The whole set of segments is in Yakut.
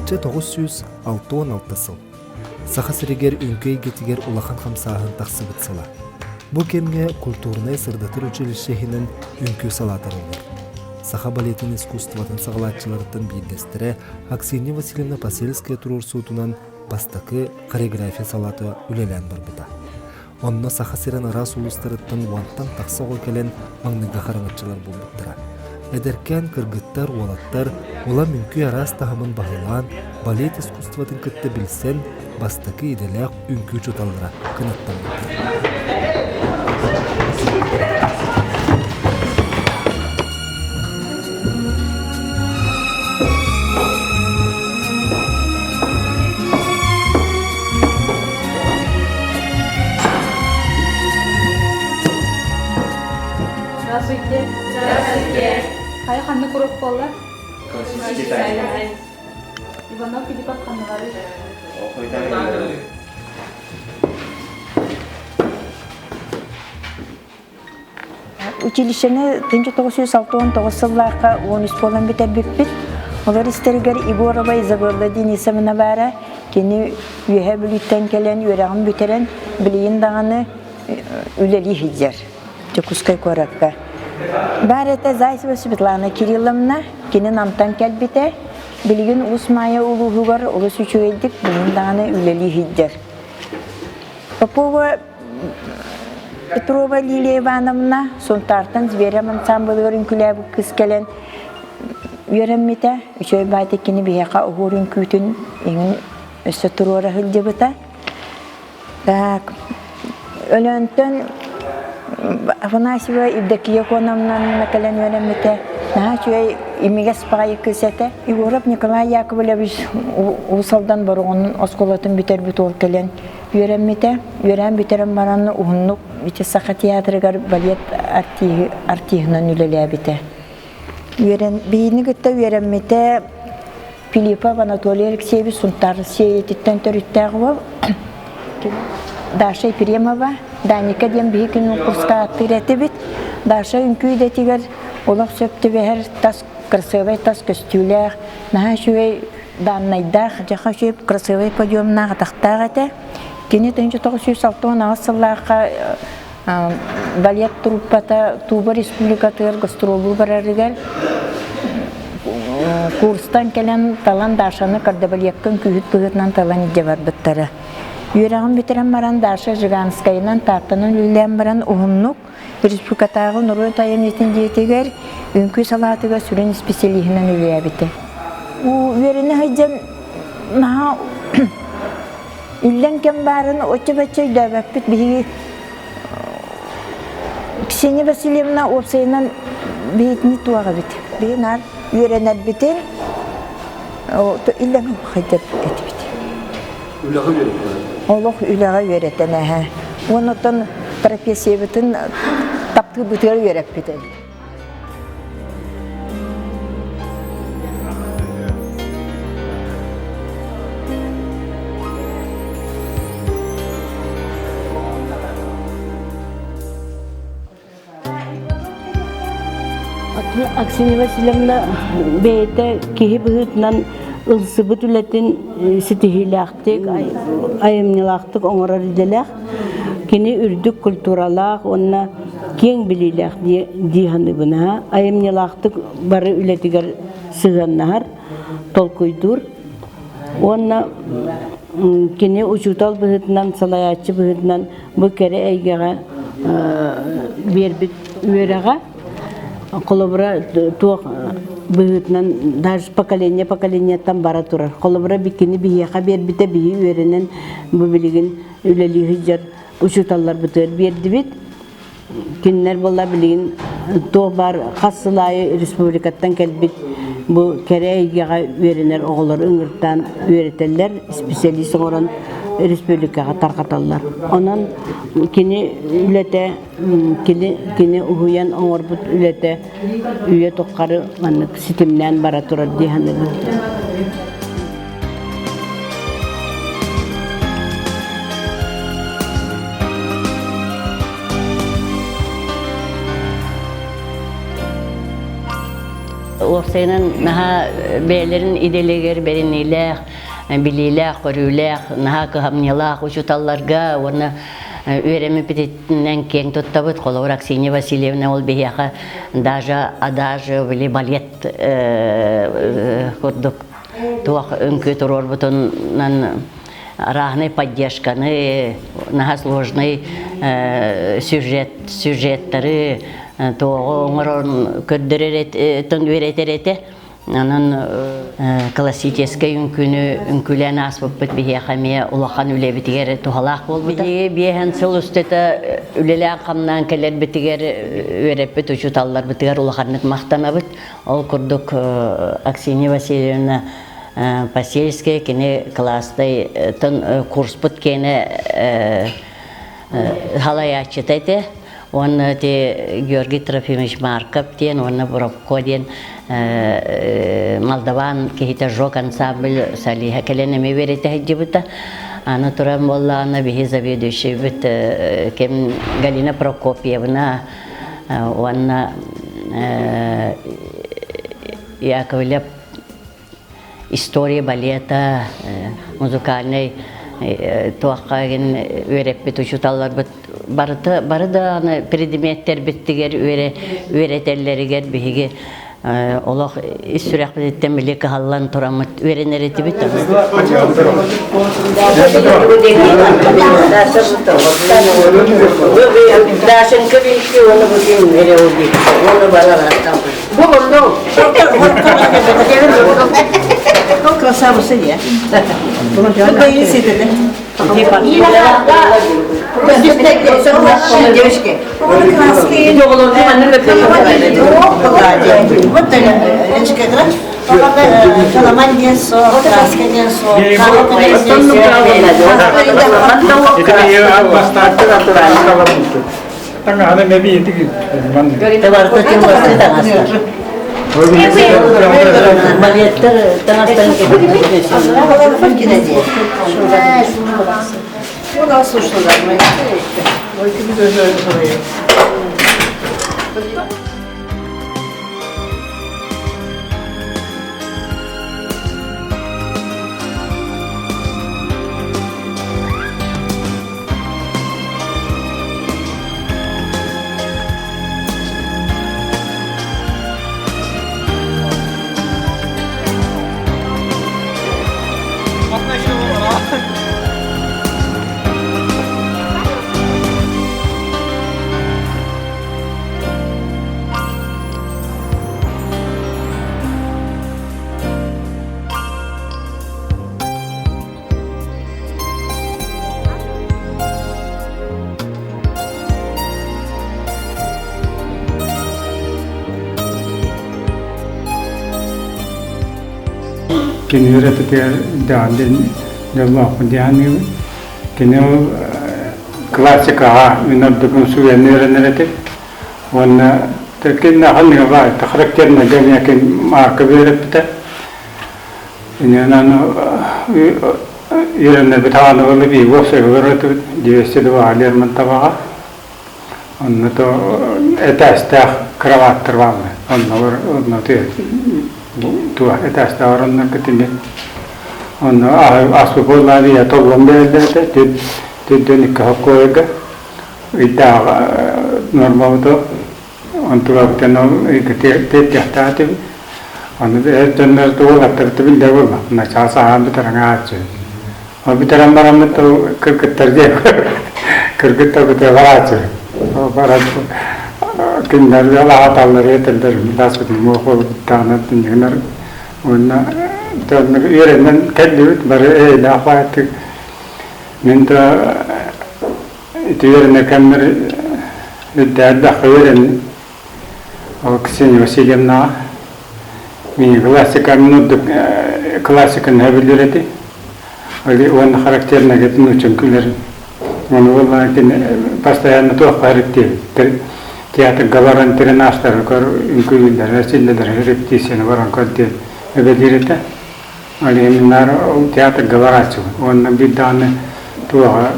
1966 сыл. Саха сиригэр үҥкүү эйгэтигэр улахан хамсааһын тахсыбыт сыла. Бу кэмҥэ культурнай-сырдатар училище иһинэн үҥкүү салаата арыллар. Саха балетын искусствотын саҕалааччыларыттан биирдэстэрэ Аксинья Васильевна Посельская туруорсуутунан бастакы хореография салаата үлэлээн барбыта. Онно Саха сирин араас улуустарыттан уонтан тахса оҕо кэлэн маҥнайгы хараҥаччылар буолбуттара. Эдэркээн кыргыттар, уолаттар улам үҥкүү араас таһымын баһылаан, балет искусствотын кытта билсэн, бастакы идэлээх үҥкүү учууталлара кынаттаммыттара. Здравствуйте. Здравствуйте. Хайа ханнык уруок буолла? Классический Иванов Филиппов ханналары? Училищены 1969 сыллаахха 13 буолан бүтэрбиппит. Олор истэригэр Егорова Изабелла Денисовна баара. Кини Үөһээ Бүлүүттэн кэлэн үөрэҕин бүтэрэн, билигин даҕаны үлэлии сылдьар Дьокуускай куоракка. Баар этэ Зайцева Светлана Кирилловна, кини Намтан кэлбитэ. Билигин Уус Маайа улууһугар олус үчүгэйдик билигин даҕаны үлэлии сылдьар. Попова Петрова Лилия Ивановна Сунтаартан Зверем ансаамбылыгар үҥкүүлээбит кыыс кэлэн үөрэммитэ. Үчүгэй баайдык кини биһиэхэ оһуор үҥкүүтүн иҥин өссө туруора сылдьыбыта. Так, Өлөөнтөн Афанасьева Евдокия Коновна кэлэн үөрэммитэ. Наһаа үчүгэй имигэс баҕайы кыыс этэ. Егоров Николай Яковлевич Уус Алдан Бороҕонун оскуолатын бүтэрбит уол кэлэн үөрэммитэ. Үөрээн бүтэрэн баран уһуннук ити Саха театрыгар балет артиһы, артиһынан үлэлээбитэ. Үөрэн, биһини кытта үөрэммитэ Филиппов Анатолий Алексеевич Сунтаар Сиэйэтиттэн төрүттээх уол. Даша Ефремова, Даника диэн биһи күн курска ааттыыр этибит. Даша үҥкүү идэтигэр олох сөп түбэһэр тас красивай тас көстүүлээх, наһаа үчүгэй дааннайдаах, дьаха үчүгэй красивай подъемнаах атахтаах этэ. Кини 1968 сыллаахха балет труппата Туба республикатыгар гастроллуу барарыгар курстан кэлэн талан Дашаны кардебалетка үҥкүүһүт быһыытынан талан илдьэ барбыттара. Үөрэҕин бүтэрэн баран Даша Жиганскайынан Тааттанан үлэлээн баран уһуннук республикатааҕы норуот айымньытын дьиэтигэр үҥкүү салаатыгар сүрүн исписэлииһинэн үлэлээбитэ. Үөрэнэ сылдьан наһаа иллэҥ кэм баарын оччо-бачча өйдөөбөппүт биһиги Ксения Васильевна уопсайынан биһитини туох эбит. Биһи наар үөрэнэрбитин иллэҥ хайдап этибит. Үлэҕэ үөрэтэн. Олох үлэҕэ үөрэтэн эһэ. Уонна профессиябытын таптыырбытыгар үөрэппит эбит. Аксинья Васильевна бэйэтэ киһи быһыытынан ылсыбыт үлэтин ситиһиилээхтик, айымньылаахтык оҥорор идэлээх. Кини үрдүк культуралаах уонна киэҥ билиилээх дии саныыбын. Айымньылаахтык бары үлэтигэр сыһыаннаһар, толкуйдуур. Уонна кини учуутал быһыытынан, салайааччы быһыытынан бу кэрэ эйгэҕэ биэрбит үөрэҕэ холобура туох быһыытынан даже поколение поколениеттан бара турар. Холобура кини биһиэхэ биэрбитэ биһи үөрэнэн бу билигин үлэлии сылдьар учууталларбытыгар биэрдибит. Кинилэр буолла билигин туох баар хас сыл аайы республикаттан кэлбит бу кэрэ эйгэҕэ үөрэнэр оҕолор ыҥыртаан үөрэтэллэр, специалист оҥорон республикаҕа тарҕаталлар. Онон кини үлэтэ, кини, кини уһуйан оҥорбут үлэтэ үйэ тухары маннык ситимнээн бара турар дии саныыбын. Уопсайынан наһаа бэйэлэрин идэлэригэр бэриниилээх, билиилээх, көрүүлээх, наһаа кыһамньылаах учууталларга уонна үөрэммиппитинэн киэҥ туттабыт. Холобур, Аксинья Васильевна ол биһиэхэ даже адажио били балет курдук туох үҥкүү туруорбутунан разные поддержканы, наһаа сложный сюжет, сюжеттары туоҕу оҥорон көрдөрөр этэн үөрэтэр этэ. Онон классическай үҥкүүнү үҥкүүлээн ааспыппыт биһиэхэ эмиэ улахан үлэбитигэр туһалаах буолбута. Биһиги биэһэн сыл устата үлэлээн-хамнаан кэлэрбитигэр үөрэппит учууталларбытыгар улаханнык махтанабыт. Ол курдук Аксинья Васильевна Посельская кини класснай курспут киэнэ халайааччыта этэ. Уонна ити Георгий Трофимович Марков диэн уонна Боробко диэн Молдаван киһитэ Жок ансамбль солиһа кэлэн эмиэ үөрэтэ сылдьыбыта. Аны туран буоллаҕына биһи заведующийбит ким Галина Прокопьевна уонна Яковлев история балета, музыкальнай туохха игин үөрэппит учууталларбыт барыта бары даҕаны предметтэрбиттигэр үөрэтэллэригэр биһиги олох ис сүрэхпититтэн били кыһаллан тураммыт үөрэнэр этибит. Дашенька Красавица я. Девочки, вот Леночка играть. Таҥаһаны мэбиитик Балеттар таҥастарын Кини үөрэтитигэр даҕан дьоллоохпун диэн Кини ол классикаҕа мин ордугун суруйан үөрэнэр этим. Уонна киннээхин характернайга эмиэ маарка үөрэппитэ. Иннинэн үөрэнэрбит хааныбылы биир уопсайга этибит 202 Лермонтоваҕа. Онно то этээстээх кроваттар бааллар. Онно онно туох этээстээх ороннорго тими онно аспы буоллаан ийэ толлон бэриллэр түрдөн икки хоккуойга ыйдааҕы нормабыт Онтулабытын ол тиэрдиэхтээх этибит. Ону эр дьоннор уолаттарбыт биллэр буолла. Начаас аһаан бүтэрэн аһааччы. Ол бүтэрэн бараммыт ол кыргыттар диэн кыргыттарбытыгар барааччы. Ол баран кинилэр аһаталлар этэллэр даспытын муох буолбуттаҕына тиннигинэр уонна үөрэнэн кэллибит бары эйэлээх баайтык мин да Ити үөрэнэр кэммэр үрдээбэххэ үөрэнним. Ол Ксения Васильевнаҕа мин классиканы ордук классиканы сөбүлүүр этим. Уонна характернай нуучча күлэрин. Ону буоллаҕына кини постоянно туохха эректиэбиттэр. Театрга баран тренажтарыгар үҥкүүлэрэ, силлэлэрэ репетицияны баран көрдүөн эбэлиир этэ. Ол иһин наар театрга барааччыбын уонна биир даҕаны туоҕа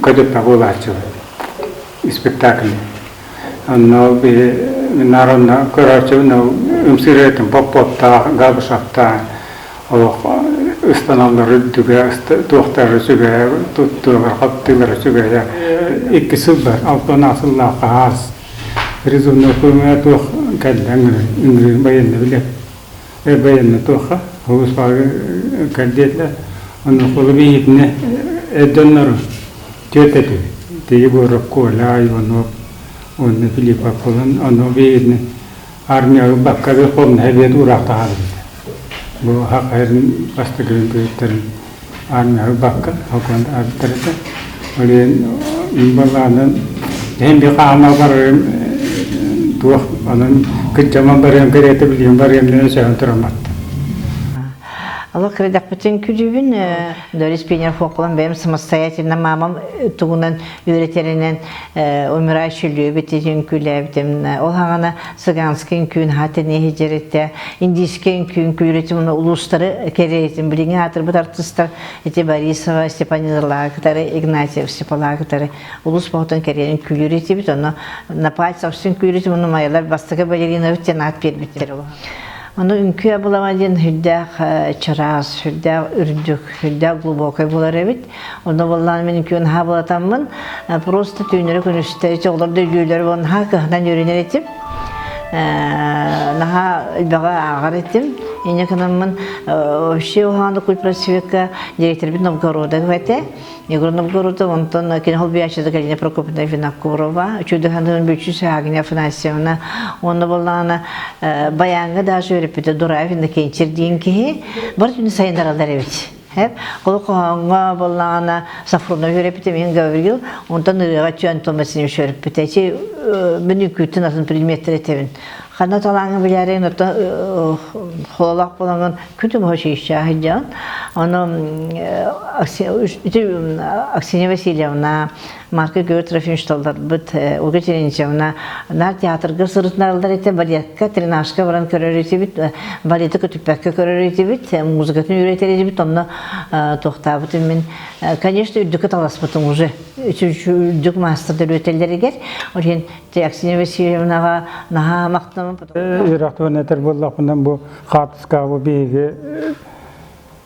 көтүппэ буолааччыбын спектакль. Онно биһи наар онно көрөөччүбүн ол ымсыырыатын Попповтаах, Габышевтаах олох ыстаналлар үрдүгэ, туохтара үчүгэйэ, туттуулар, хаптыылара үчүгэйэ. Икки сыл бар, алтан сыллаах хаас призывной көмө туох кэллэ ыҥырыы байыанна билэр. Байыанна туохха улуспаҕа кэлдиэтилэр. Онно холу биһитинэ эрдоннору түөрт этибит. Егоров Коля, Иванов уонна Филиппов буолан ону биһитинэ армияҕа бакка верховный совет ураахтаһаабыт. Бу хахайын бастакы үҥкүүттэрин армияҕа бакка холкуон арыттар этэ. Ол иһин балаанан иһин би хаама барарым туох онон кырдьаман барыам кэриэтэ билигин барыам диэн өсөһөн турамматтым. Алла кырдахпытын күлүүбүн Дорис Пионер фолклорун бэйэм самостоятельно мамам тугунан үөрэтэринэн умирающий любит үҥкүүлээбитим. Ол хаҕана цыганский үҥкүүн хаатыны иһдьэритэ, индийский үҥкүүн күүрэтим, улуустары кэриэтим. Билиҥҥи аатырбыт артыыстар ити Борисова, Степанидалаҕа кытары, Игнатьев Степалаҕа кытары улуус боһутун кэриэн үҥкүүлүүр этибит. Ону на пальцах үҥкүүлүүр ону майалар бастакы балеринабыт диэн аат биэрбиттэр. Ону үҥкүү абылаҥа диэн сүрдээх чараас, сүрдээх үрдүк, сүрдээх глубокай буолар эбит. Онно буоллаан мин үҥкүү наһаа булатаммын, просто түүннэри күнүстэри оҕолор да өйдүүллэр буолан наһаа кыһанан үөрэнэр этим. Наһаа элбэҕи ааҕар этим. Инньэ гынаммын вообще уһааны культпросвекка директорбит Новгородов этэ. Егор Новгородов, онтон кини холбуйааччыта Галина Прокопьевна Винокурова, Чудыханын Бүчүс Агния Афанасьевна, уонна буоллаҕына баяҥҥа даже үөрэппитэ Дураев Иннокентий диэн киһи бар түнү сайыннараллар эбит. Ол хоһооҥҥо буоллаҕына Сафронов үөрэппитэ мин Гаврил, онтон ырыаҕа Чү Антон Васильевич үөрэппитэ. Чи мин үкүүттэн атын предметтер этэбин. Ханна талааҥы билээрин оттон хололоох буолаҥын күтүм хошиищааһыдьан. Ону Аксинья Васильевна, Марка Георгий Трофимович талларбыт, Ольга Терентьевна наар театрга сырытынараллар этэ, балетка, тренажка баран көрөр этибит, балеты көтүппэккэ көрөр этибит, музыкатын үөрэтэр этибит, онно туохтаабытым мин, конечно, үрдүккэ таласпытым уже, үрдүк маастардар үөрэтэллэригэр, ол иһин Аксинья Васильевнаҕа наһаа махтанабын. Үөрэхтэн этэр буоллахпына бу хаартыскаҕа бу биһиги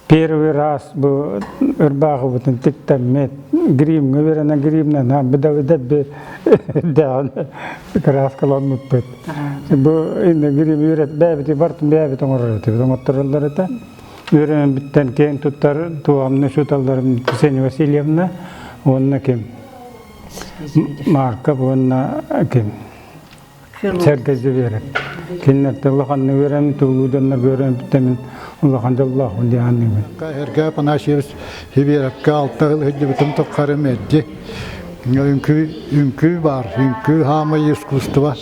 первый раз бу ырбаахыбытын тиктэммит гримҥэ үөрэнэн гримнэн быда-быда дэҕин кырааскаламмыппыт. Бу инне грим үөрэт бэйэбити бартын бэйэбит оҥорор этибит оҥоттороллор этэ. Үөрэнэн бүттэн киэн туттар туомны учууталларым Ксения Васильевна уонна ким Марков уонна ким Сэргэ Зверев. Кинилэртэн улаханнык үөрэммит, улуу дьоннорго үөрэммиттэмин улахан дьоллоохпун дии саныыбын. Эргэ Афанасьевич Сибиэрэпкэ алта сыл сылдьыбытым тухары мэлдьи үҥкүү, үҥкүү баар, үҥкүү хаамай искусство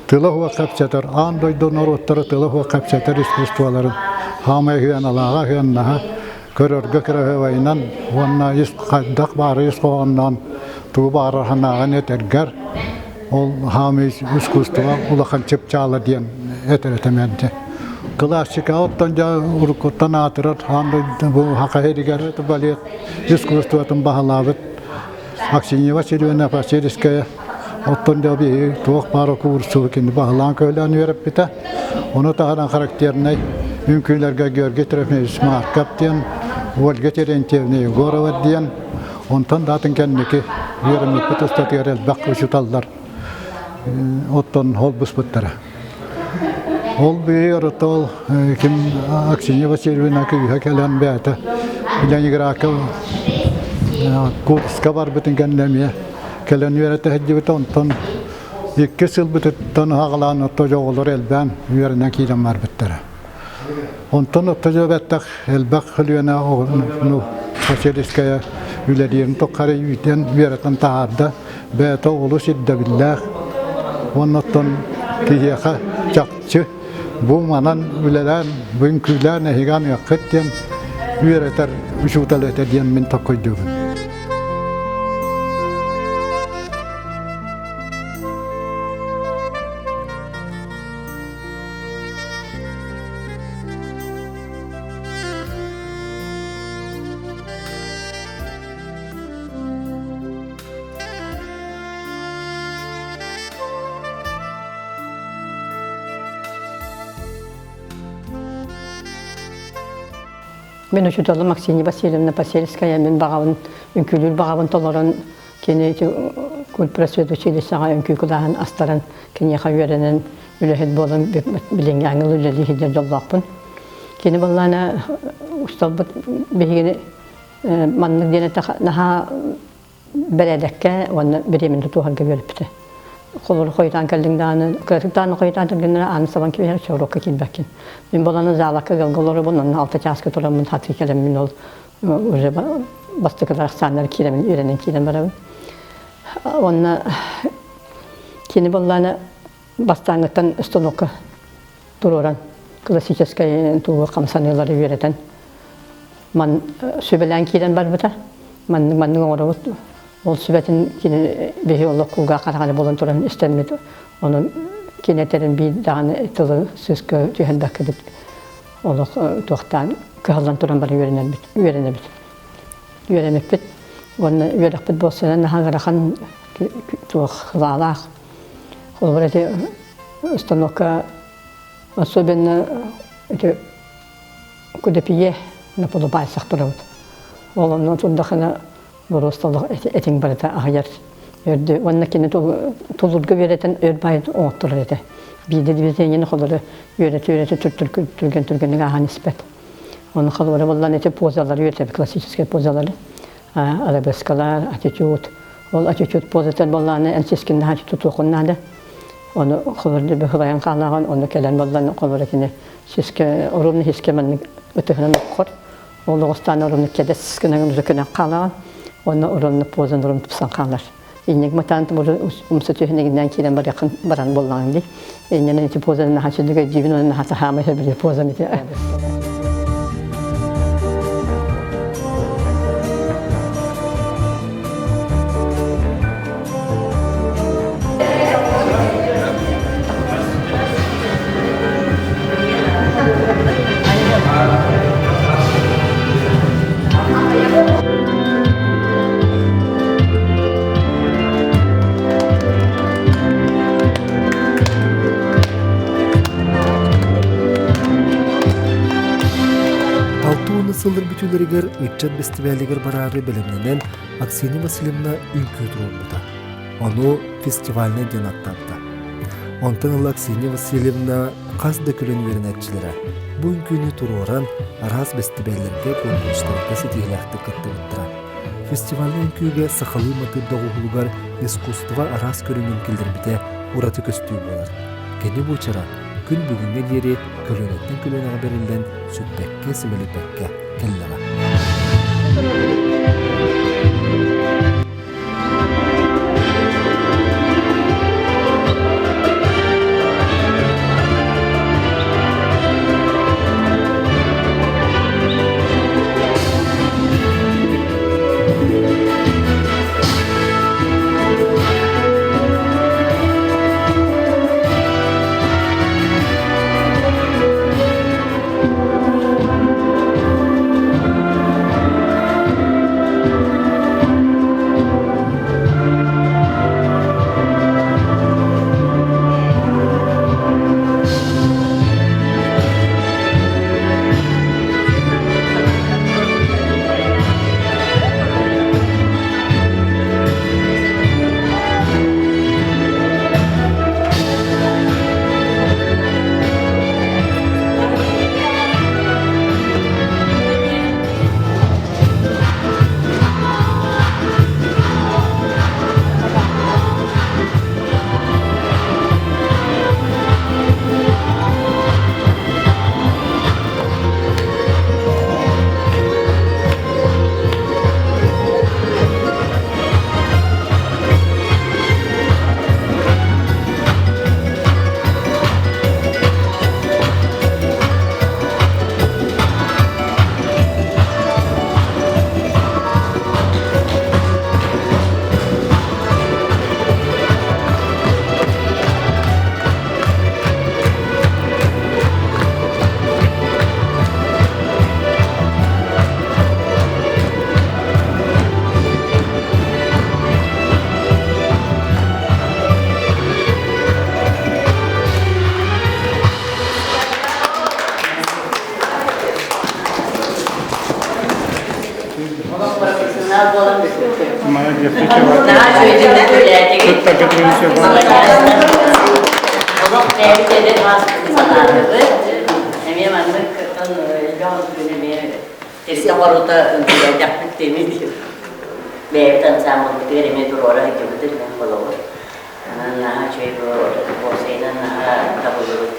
тыла суох кэпсэтэр, аан дойду норуоттара тыла суох кэпсэтэр искусстволарын хаамай сыаналааҕа сыаннаһа көрөргө кыраһыабайынан уонна ис хайдах баары ис хоһоонноон тугу баҕарар санааҕын этэргэр ол хаамыы искусство улахан чыпчаала диэн этэр этэмэрдэ. Классика оттон дьэ уруккуттан аатырар аан дойду бу саха сиригэр балет искусствотын баһылаабыт Аксинья Васильевна Васильевская оттон дьэ биһиги туох баар куурсу кини баһылаан көһүлээн үөрэппитэ. Ону таһынан характернай үҥкүүлэргэ Георгий Трофимович Марков диэн, Ольга Терентьевна Егорова диэн, онтон да атын кэнники үөрэммиппит устатыгар элбэх учууталлар оттон холбуспуттара. Ол быйыл ол ким Аксинья Васильевна кыыһа кэлэн бэйэтэ Ленинградка курска барбытын кэннэ эмиэ кэлэн үөрэтэ сылдьыбыта. Онтон икки сылбытыттан аҕалаан отто оҕолор элбээн үөрэнэн киирэн барбыттара. Онтон отто бэттэх элбэх көлүөнэ оҕону Васильевская үлэлиирин тухары үүтэн үөрэтэн таһаарда. Бэйэтэ олус ирдэбиллээх уонна оттон киһиэхэ чахчы бу манан үлэлээн, бу үҥкүүлээн эһиги аныаххыт диэн үөрэтэр учуутал этэ диэн мин токкойдуубун. Мин учууталым Аксинья Васильевна Посельская мин баҕабын үҥкүүлүүр баҕабын толорон кини ити культпросветучилищеҕа үҥкүү кылааһын астаран киниэхэ үөрэнэн үлэһит буолан билиҥҥи ангыл үлэлии сылдьар дьоллоохпун. Кини буоллаана усталбыт биһигини маннык диэн этэх наһаа бэрээдэккэ уонна бириэмэни тутуһарга үөрэппитэ. Холобур хойутаан кэллиҥ даҕаны, кыратык даҕаны хойутаан кэллиҥ ааны сабан кэбиһэр, чоруокка киирбэккин. Мин буолан заалакка ыалга олоробун, онно алта чааска тураммын хатыы кэлэммин ол уже бастакылар ахсааннар киирэмин үөрэнэн киирэн барабын. Уонна кини буоллаана бастааҥҥыттан станокка туруоран классическай тугу хамсаныылары үөрэтэн ман сүбэлээн киирэн барбыта. Маннык маннык оҥоробут. Ол сүбэтин кини биһи олох кулгаах хараҕаны булан туран истэммит. Онон кини этэрин биир даҕаны тылы сыыска түһэрбэккэбит олох туохтаан кыһаллан туран бары үөрэнэрбит үөрэнэбит. Үөрэммиппит. Уонна үөрэхпит буолсанан наһаа ыарахан туох кылаалаах. Холобур ити установка особенно ити кудепие на полупальцах турабыт. Ол онно турдахына боруосталах этиҥ барыта аһыйар өрдү уонна кини тулурга үөрэтэн өр баайын оҥотторор этэ. Биирдэ движениени холору үөрэтэ-үөрэтэ түргэн түргэнник ааһан испэт. Оны холобура буллан эти позалары үөрэтэ классическай позалары арабескалар, аттitude. Ол аттitude позатар боллааны эн сискин наһаа тутуохун наада. Ону холобура быһылайан хаалааҕын, ону кэлэн боллан холобура кини сиске орумну сиске маннык ытыһынан окхор. Ол оҕустаан орумну кэдэс гынан уже көнөн хаалаҕын. Онно орумну позан орум тупсан хаалар. Инник матаан умса түһүнэгинэн киирэн барыахын баран буоллаҕыҥ дии. Иннинэн ити позаны наһаа сүдүг өйдүүбүн, уонна наһаа саһаамай сөбүлүүр позам ити. Алтуону сыллар бүтүүлэригэр ыччат бэстибээлигэр бараары бэлэмнэнэн Аксинья Васильевна үҥкүү туруорбута. Ону фестивальнай диэн аттаабыта. Онтон ыла Аксинья Васильевна хас да күлэн үөрэнээччилэрэ бу үҥкүүнү туруоран араас бэстибээллэргэ, куонкурустарга ситиһиилээхтик кыттыбыттара. Фестивальнай үҥкүүгэ сахалыы матыып доҕуһулугар искусство араас көрүҥүн киллэрбитэ ураты көстүү буолар. Кини буочара күн бүгүҥҥэ диэри көлүөнэттэн көлүөнэҕэ бэриллэн сүппэккэ, симэлийбэккэ кэллэҕэ. Олох бэйэбит эдэр ааспыты санаатыбыт. Эмиэ маннык элбэх үҥкүүнү эмиэ тиритэ-хорута үҥкүүлээтэхпит дэмит. Бэйэбит ансаамбылбытыгар эмиэ туруора сылдьыбытыт мен холобур. Онон наһаа үчүгэй бу уопсайынан наһаа табыллыбыт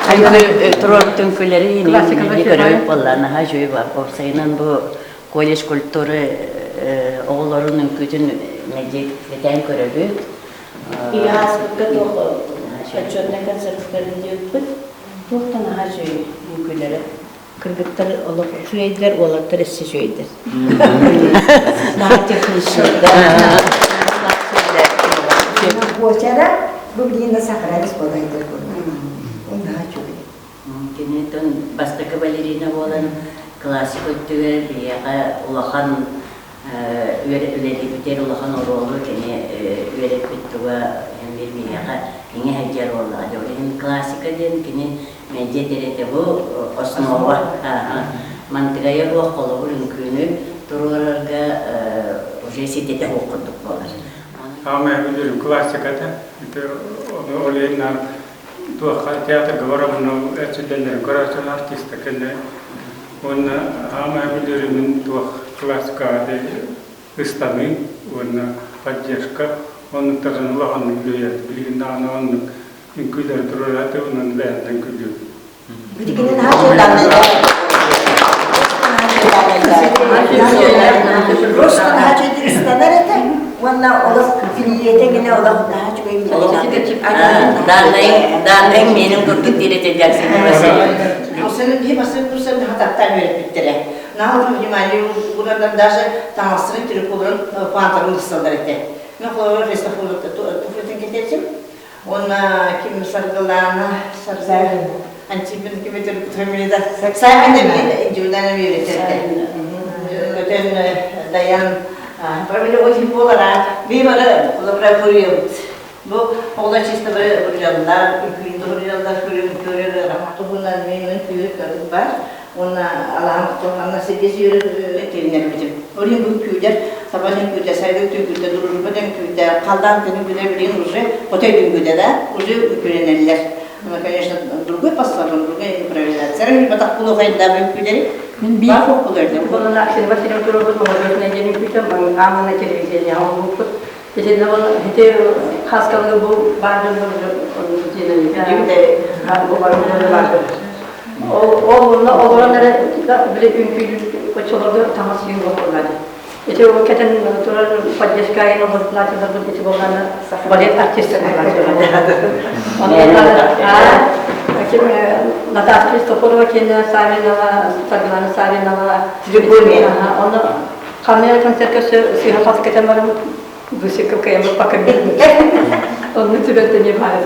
Алена Туруорбут үҥкүүлэри көрөбүт буолла наһаа үчүгэй бар. Уопсайынан бу колледж культуры оҕолорун үҥкүүтүн мэлдьи кэтээн көрөбүт. Ийэ ааспыкка туох отчетнай концерттарын диэбиппит. Туохтан наһаа үчүгэй үҥкүүлэрэ. Кыргыттар олох үчүгэйдэр, уолаттар өссө үчүгэйдэр. Наһаа техничныйдар. Буочара бу билигин да сахарабис буолайдар курдук. Ол наһаа үчүгэй. Кинитин бастакы балерина буолан классик өттүгэр биһиэхэ улахан үлэлиибитигэр улахан оруолу кини үөрэппит туга биир биһиэхэ иҥэ сылдьар буоллаҕа. Дьэ, ол иһин классика диэн кини мэлдьи этэр этэ бу основа. Мантыгайа буох холобур үҥкүүнү туруорарга уже ситэтэ суох курдук буолар. Аамай билэрим классиката. Ол иһин туохха театрга барабын ол эрчиллэллэрин көрөөччү артиста кэллэ уонна аамай билэримин туох классикаҕа ыстаныы уонна поддержка оннуктардан улаханнык үлүйэр билигин даҕаны оннук үҥкүүлэри туруорааты онон бэйэттэн күлүү. Билигин наһаа Просто наһаа үчүгэй ыстанар этэ уонна олох билиэтэ гинэ олох наһаа үчүгэй Дааннайын менин курдук диир этэ Дяксин Сен басын курсан хататтан үөрэппиттэрэ. Наһаа внимание ууралар даже таҥастарын триколарын пуантарын ысталлар этэ. Мен холобура Христофор туфлитын кэтэрдим. Уонна ким Саргылаана Саргылаана Антипин ким этэр фамилията Саймон Дьудан үөрэтэрдэ. Көтөн Даян фамилия очень буолара. Би бары холобура курьебут. Бу оҕолор чисто бары буруйаллар, үҥкүүнү буруйаллар, көрөр туһунан мен күүр көрүк бар. Уонна алаһам туһанна сиргэ сүүрэр тиэринэрбитим. Олин бу күүдэр, табан күүдэ, сайдын түҥкүтэ, дружба түҥкүтэ, халлаан күнү күнэ билигин уже хотой түҥкүтэ да, уже үкүрэнэллэр. Ну, конечно, другой послабын, другой импровизация. Батах булухайда бүкүлэри. Мин биир Буолана Аксен Васильев туруорбут молодежь диэн үҥкүүтэ аамана телевидение оҥорбуппут. Итиннэ ол ити хаскалыгы бу баар дьоннор бу баар Ол онно олорон эрэ били үҥкүүлүүр оччолорго таҥас сиин буоллаҕа. Ити ол кэтэн турар поддержкайын олордунаачыларбыт ити буоллаҕына балет артистар Наташа Христофорова киэнэ Савинова, Саргылана Савинова, Онно ханна концертка сыыһа хас кэтэн баран бысыка кыайаммыт пока Онну түбэлтэни баар.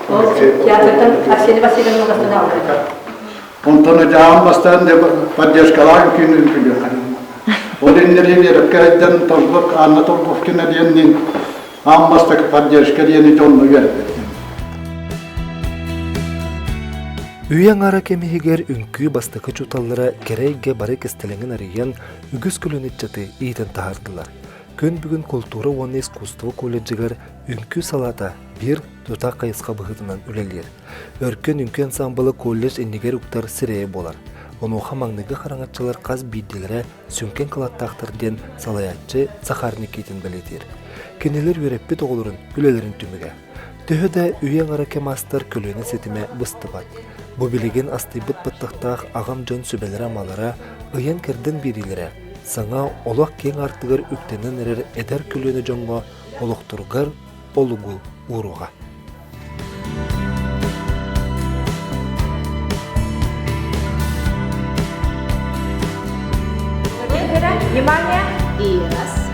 Ол театртан Арсений Васильевна бастан алды. Онтон дьаам бастаан поддержкалаан күн үҥкүлүөххэ. Ол иннэри Веркайдан Торбок Анна Торговкина диэн аан бастакы поддержка диэни дьонно үөрэппит. Үйэ аҥара кэмиһигэр үҥкүү бастакы учууталлара кэрэ эйгэ бары кистэлэҥин арыйан, үгүс көлүөнэ ыччаты иитэн таһаардылар. Күн бүгүн култуура уонна искусство колледжыгар үҥкүү салаата биир тутаах хайысха быһыытынан үлэлиир. Өркөн үҥкүү ансаамбыла колледж иннигэр уктар сирэйэ буолар. Онуоха маҥнайгы хараҥаччылар хас биирдиилэрэ сүҥкэн кылааттаахтар диэн салайааччы Захар Никитин бэлиэтиир. Кинилэр үөрэппит оҕолорун үлэлэрин түмүгэ. Төһө да үйэ аҥара кэм астар көлүөнэ ситимэ быстыбат. Бу билигин астыйбыт баттахтаах аҕам дьон сүбэлэрэ-амалара, ыйан-кэрдэн биэриилэрэ саҥа олох киэҥ аартыгар үктэнэн эрэр эдэр көлүөнэ дьоҥҥо олохторугар олугу ууруоҕа. Внимание! И раз.